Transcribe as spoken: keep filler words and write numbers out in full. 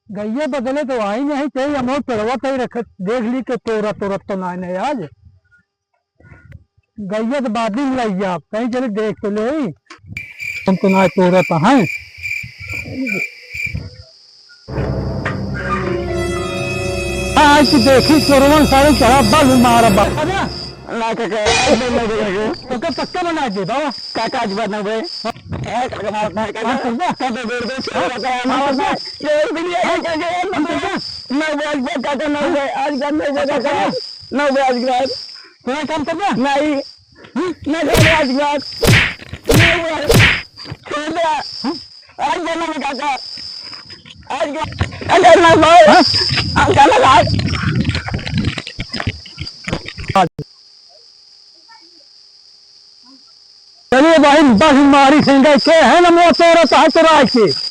गइया बदले तो आई नहीं, ते हम और पेड़वा तई रखत, देख ली के तोरा, तोरा तो ना, नहीं आज। गइया तो बाद में लाई आप, कहीं चले देख तो ले। हम तो ना तोरा तो हैं। आज की देखी चोरवन सारे चढ़ा बल मारा बा। ना काका, आज बंद ना काका। तो कब पक्का बना दे बाबा? काका, आज बंद ना बे। ए, काका, मार, मार, काका। हाँ, समझा? काका, दे दे, हाँ? छोड़ दे, हाँ, मार, समझा? मार। ये भी नहीं है, हाँ? काका, ये हाँ, समझा? नौ बजे आज बंद, काका, नौ बजे, आज बंद, नौ बजे, अच्छा, काका। समझा? नौ बजे आज बंद। थोड़ा काम समझा? नहीं। हाँ? नहीं, नहीं, आज बंद। नौ बजे। छोड़ दे। हाँ? आज बंद ना काका। आज बंद। अगर ना भाई। हाँ? आज बंद ना भाई। चलिए भाई, बस मारी सिंगर के है ना, वो तोरा तो है तोरा के।